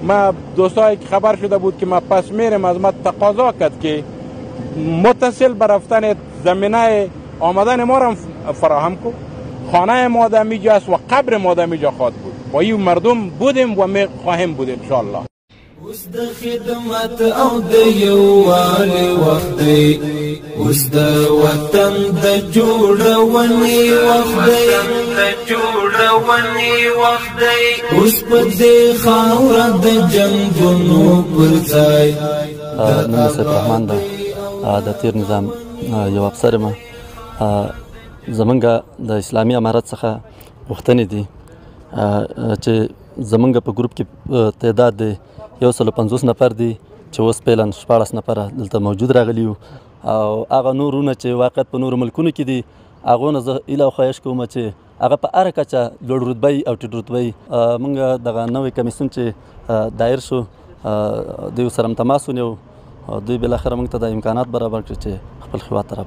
ما دوستایی که خبر شده بود که ما پس میرم، از ما تقاضا کرد که متصل به رفتن زمینه آمدن ما را فراهم کو. خانه ما در است و قبر ما در خواهد بود. با این مردم بودیم و می خواهیم بود انشاءالله. اوس د خدمت او د یووالي وخت دی، اوس د وطن د جوړونې وخت دی، د جوړونې وخت دی. اوس په دې خاوره د جنګونو پر ځای. نوم سیف الرحمن ده، د تیر نظام یو افسر یم. زمونږ د اسلامي امارت څخه غوښتنې دي چې زمونږ په ګروپ کې تعداد دی 150 نفر دي، چې اوس فعلا 16 نفره دلته موجود راغلي یو، او هغه نورونه چې واقعیت په نورو ملکونو کې دي، هغو نه زه هیله او خواهش کوم چې هغه په هره کچه لوړ رتبه او ټیټ رتبه. موږ دغه نوی کمیسیون چې دایر شو، دوی سره هم تماس ونیو، دوی بالاخره موږ ته دا امکانات برابر کړي چې خپل هېواد ته را.